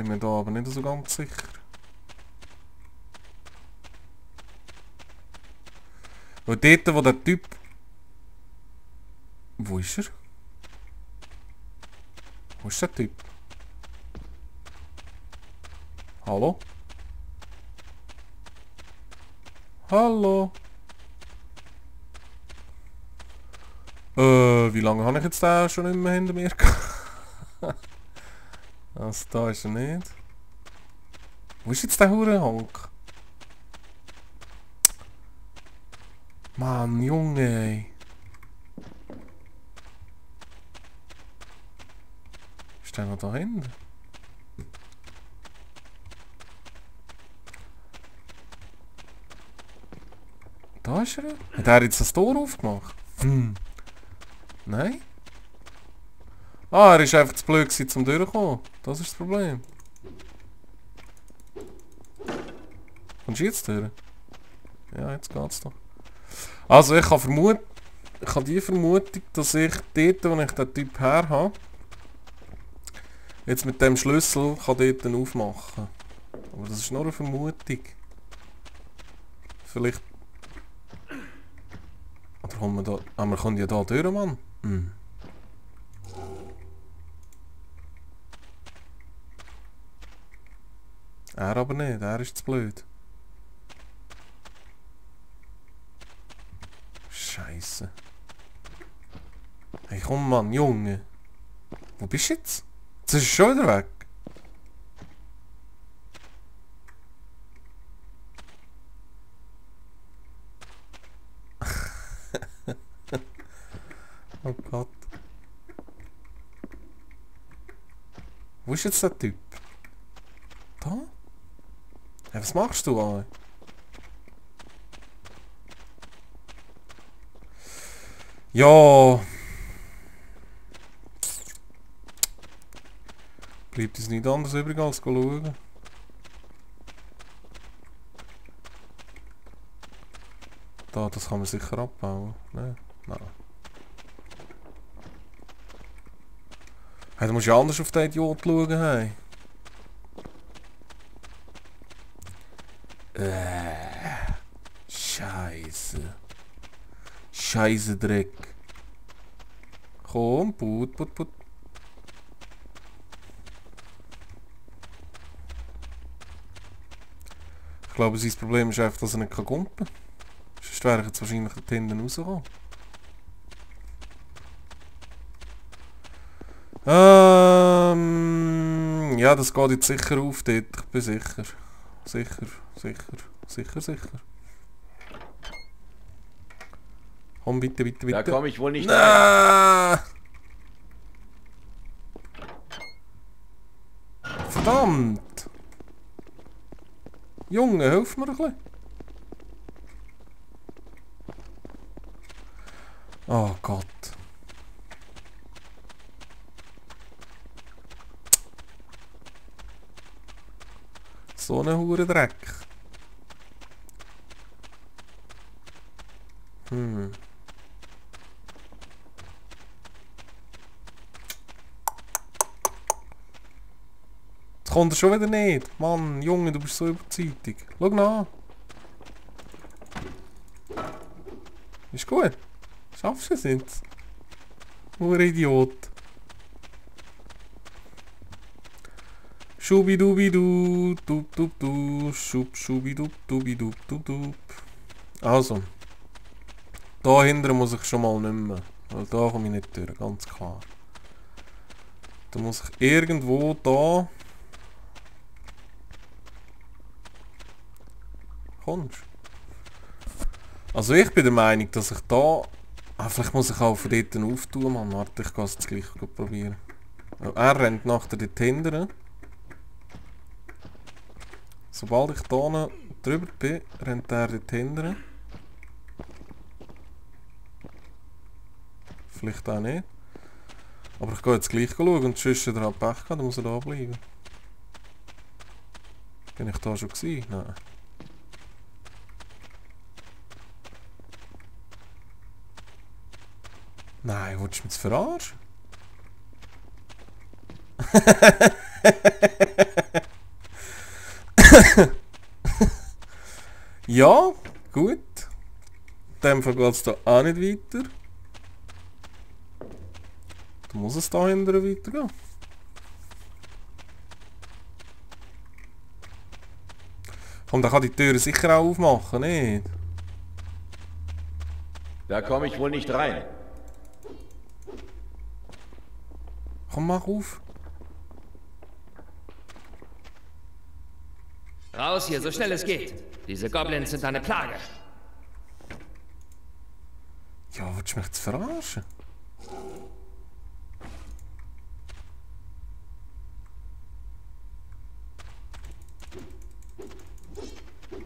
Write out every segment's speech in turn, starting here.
Bin mir da aber nicht so ganz sicher. Weil dort, wo der Typ... Wo ist er? Wo ist der Typ? Hallo? Hallo? Wie lange habe ich jetzt den schon nicht mehr hinter mir gehabt? Also da ist er nicht. Wo ist jetzt der Hurenhonk? Mann, Junge, ey. Ist der noch da hinten? Da ist er. Hat er jetzt das Tor aufgemacht? Nein? Ah, er ist einfach zu blöd gewesen, zum durchkommen. Das ist das Problem. Kommst du jetzt durch? Ja, jetzt geht's doch. Also ich habe die Vermutung, dass ich dort, wo ich den Typ her habe, jetzt mit dem Schlüssel kann dort aufmachen. Aber das ist nur eine Vermutung. Vielleicht... Oder kommen wir da... Ah, wir können ja da durch, Mann. Er aber nicht, er ist zu blöd. Scheiße. Hey komm Mann, Junge. Wo bist du jetzt? Jetzt ist er schon wieder weg. Oh Gott. Wo ist jetzt der Typ? Da? Hey, was machst du, Alter? Ja. Bleibt uns nichts anderes übrig als schauen. Da, das kann man sicher abbauen. Nein. Nein. Hey, du musst ja anders auf den Idiot schauen, hey. Scheiße. Scheiße Dreck. Komm, put. Ich glaube, sein Problem ist einfach, dass er nicht kumpen kann. Sonst wäre ich jetzt wahrscheinlich dort hinten rausgekommen. Ja, das geht jetzt sicher auf dort. Ich bin sicher. Sicher. Komm, bitte. Da komme ich wohl nicht rein. Verdammt! Junge, hilf mir ein bisschen. Oh Gott. So ein Hurendreck. Jetzt kommt er schon wieder nicht. Mann, Junge, du bist so überzeugt. Schau nach. Ist gut. Schaffst du es jetzt? Idiot. Schubidubidu, du, schubidub. Also. Da hinten muss ich schon mal nicht mehr. Weil da komme ich nicht durch, ganz klar. Da muss ich irgendwo da... Kommst. Also ich bin der Meinung, dass ich da... Ah, vielleicht muss ich auch von dort auftun, Mann. Warte, ich kann es jetzt gleich probieren. Er rennt nachher dort hinten. Sobald ich da drüber bin, rennt er dort hinten. Vielleicht auch nicht. Aber ich gehe jetzt gleich schauen und sonst hat er halt Pech gehabt, dann muss er da bleiben. Bin ich da schon gewesen? Nein. Nein, willst du mich verarschen? Ja, gut. In dem Fall geht es da auch nicht weiter. Da muss es da hinten weitergehen. Komm, da kann die Tür sicher auch aufmachen, nicht? Da komme ich wohl nicht rein. Komm, mach auf. Raus hier, so schnell es geht. Diese Goblins sind eine Plage. Ja, willst du mich jetzt verarschen?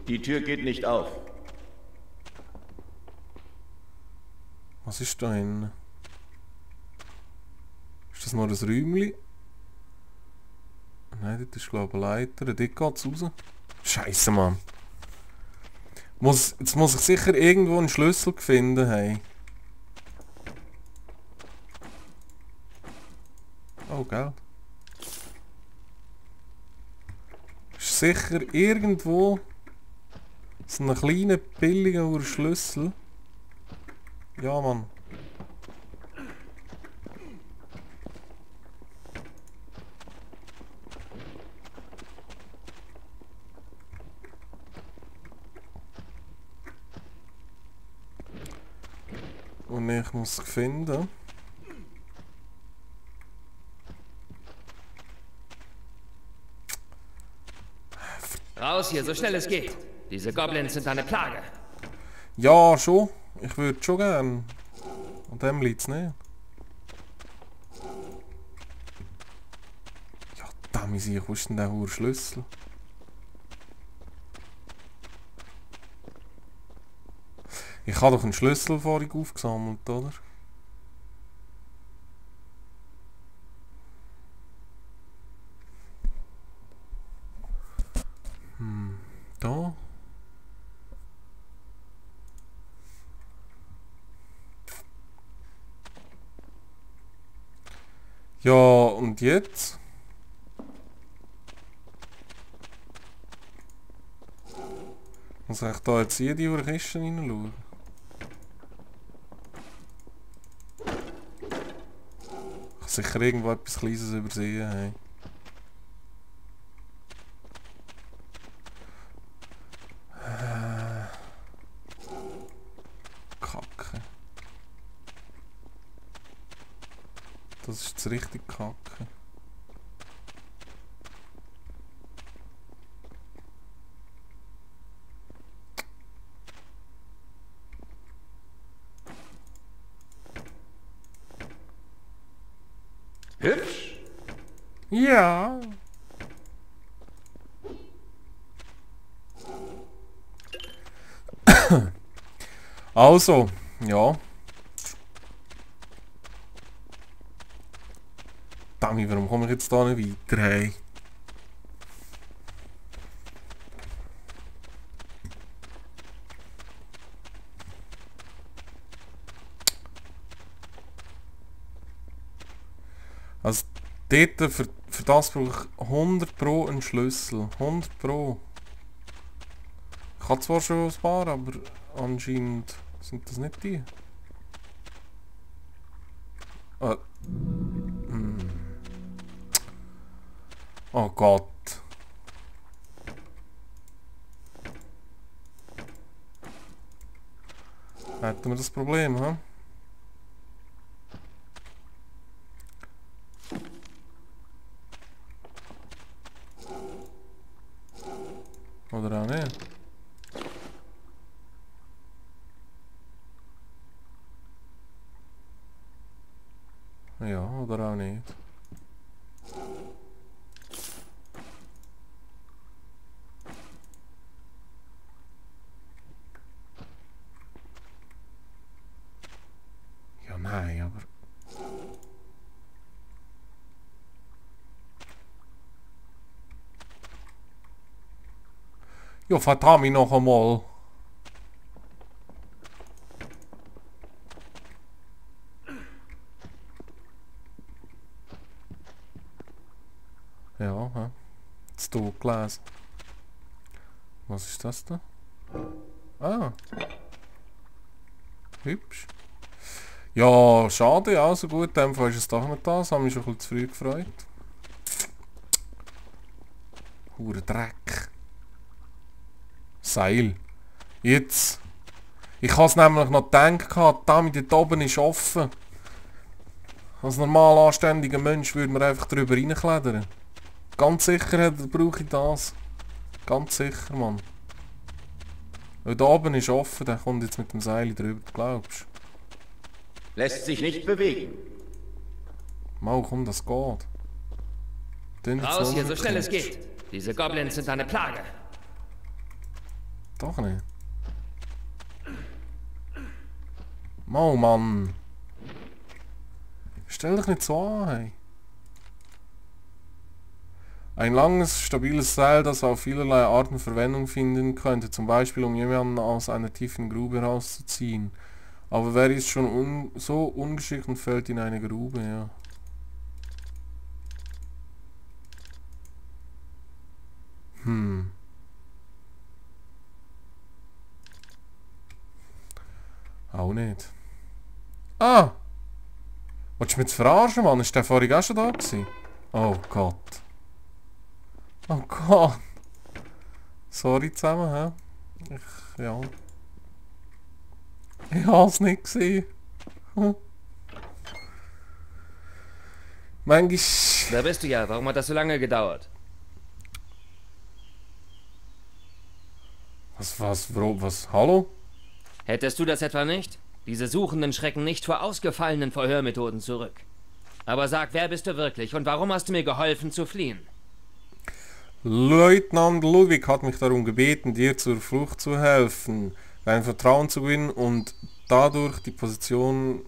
Die Tür geht nicht auf. Was ist da hinten? Ist das nur ein Räumchen? Nein, das ist glaube ich eine Leiter. Dort geht es raus. Scheisse, Mann. Jetzt muss ich sicher irgendwo einen Schlüssel finden haben. Oh, Geld. Ist sicher irgendwo so ein kleiner, billiger Schlüssel. Ja, Mann. Und ich muss es finden. Raus hier, so schnell es geht. Diese Goblins sind eine Plage. Ja, schon. Ich würde schon gern. An dem liegt es nicht. Ja, damit wo ist denn der hohe Schlüssel? Ich habe doch einen Schlüssel vorhin aufgesammelt, oder? Da. Ja, und jetzt? Muss ich da jetzt hier die Kiste reinschauen? Ich habe sicher irgendwo etwas Kleines übersehen. Hey. Kacke. Das ist jetzt richtig Kacke. Hübsch. Ja. Also, ja. Dami, warum komme ich jetzt da nicht weiter? Hey? Also, dort, für das brauche ich 100 Pro einen Schlüssel. 100 Pro. Ich habe zwar schon ein paar, aber anscheinend sind das nicht die. Oh Gott. Hätten wir das Problem, hä? Oder auch nicht? Ja, oder auch nicht. Ja, nein, aber... Ja, verdammt mich noch einmal. Ja, hä? Jetzt du gelesen. Was ist das da? Ah. Hübsch. Ja, schade, also gut, in dem Fall ist es doch nicht das. Haben mich schon ein bisschen zu früh gefreut. Hure Dreck. Seil. Jetzt. Ich habe es nämlich noch gedacht, damit dort oben ist offen. Als normal anständiger Mensch würde man einfach drüber reinklettern. Ganz sicher brauche ich das. Ganz sicher, Mann. Weil da oben ist offen, der kommt jetzt mit dem Seil drüber, glaubst du? Lässt sich nicht bewegen. Mal, komm, das geht. Raus hier, so schnell es geht. Diese Goblins sind eine Plage. Doch nicht. Mal, Mann. Stell dich nicht so an, hey. Ein langes, stabiles Seil, das auf vielerlei Arten Verwendung finden könnte, zum Beispiel um jemanden aus einer tiefen Grube herauszuziehen. Aber wer ist schon so ungeschickt und fällt in eine Grube, ja. Auch nicht. Ah! Wolltest du mich jetzt verarschen, Mann? Ist der vorhin auch schon da gewesen? Oh Gott. Oh Gott. Sorry zusammen, hä? Ja. Ich hab's nicht gesehen. Manchmal... Da bist du ja. Warum hat das so lange gedauert? Was? Hallo? Hättest du das etwa nicht? Diese Suchenden schrecken nicht vor ausgefallenen Verhörmethoden zurück. Aber sag, wer bist du wirklich und warum hast du mir geholfen zu fliehen? Leutnant Ludwig hat mich darum gebeten, dir zur Flucht zu helfen, dein Vertrauen zu gewinnen und dadurch die Position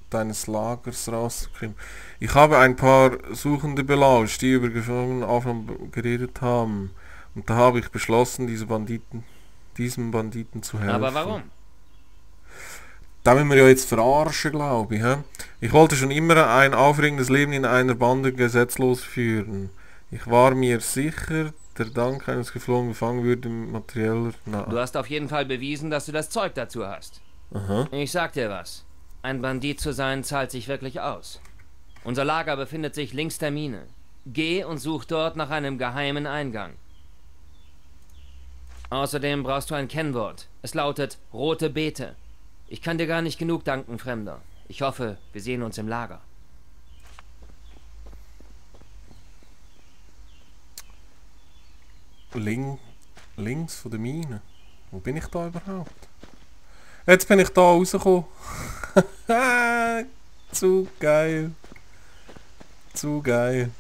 deines Lagers rauszukriegen. Ich habe ein paar Suchende belauscht, die über Gefangenenaufnahmen geredet haben. Und da habe ich beschlossen, diesem Banditen zu helfen. Aber warum? Da müssen wir ja jetzt verarschen, glaube ich. He? Ich wollte schon immer ein aufregendes Leben in einer Bande gesetzlos führen. Ich war mir sicher, der Dank eines geflohenen Gefangen würde materieller... Du hast auf jeden Fall bewiesen, dass du das Zeug dazu hast. Aha. Ich sag dir was. Ein Bandit zu sein, zahlt sich wirklich aus. Unser Lager befindet sich links der Mine. Geh und such dort nach einem geheimen Eingang. Außerdem brauchst du ein Kennwort. Es lautet Rote Beete. Ich kann dir gar nicht genug danken, Fremder. Ich hoffe, wir sehen uns im Lager. Links von der Mine. Wo bin ich da überhaupt? Jetzt bin ich da rausgekommen. Zu geil. Zu geil.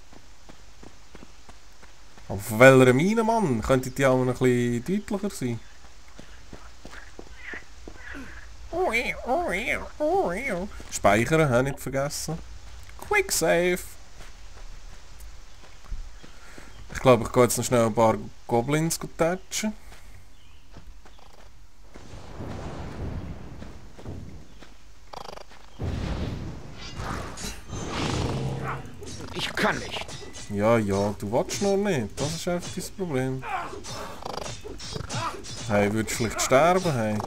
Aber von welcher Mine, Mann? Könnte die auch noch ein bisschen deutlicher sein? Speichern, habe nicht vergessen. Quick Save. Ich glaube, ich gehe jetzt noch schnell ein paar Goblins touchen. Ich kann nicht. Ja, du willst noch nicht. Das ist einfach dein Problem. Hey, würdest du vielleicht sterben, hey?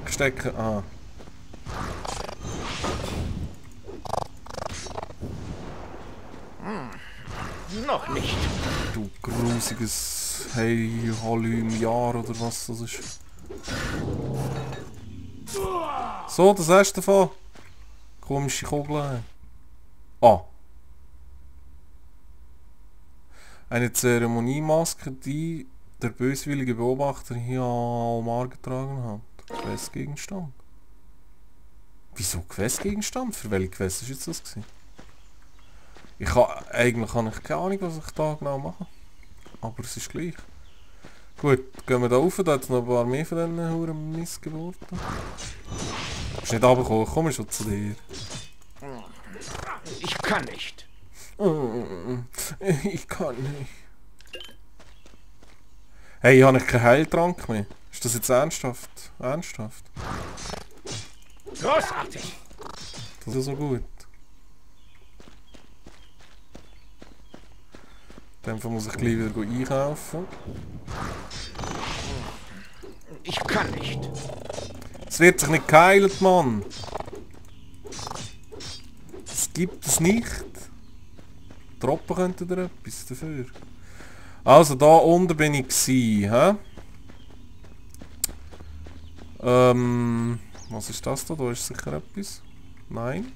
Ich stecke... Ah. Noch nicht. Du grusiges Hey, Hallo im Jahr oder was das ist. So, das hast du davon. Komische Kugeln. Ah. Eine Zeremoniemaske, die der böswillige Beobachter hier Almar getragen hat. Questgegenstand. Wieso Questgegenstand? Für welche Quest ist jetzt das gewesen? Eigentlich habe ich keine Ahnung, was ich da genau mache. Aber es ist gleich. Gut, gehen wir da rauf, da hat es noch ein paar mehr von diesen Huren Missgeburten. Du bist nicht runtergekommen, komm schon zu dir. Ich kann nicht. Ich kann nicht. Hey, habe ich keinen Heiltrank mehr? Ist das jetzt ernsthaft? Ernsthaft? Großartig. Das ist so gut. Dann muss ich gleich wieder einkaufen. Ich kann nicht. Es wird sich nicht geheilt, Mann. Das gibt es nicht. Droppen könnten ihr etwas dafür. Also, da unten bin ich gsi, hä? Was ist das da? Da ist sicher etwas. Nein.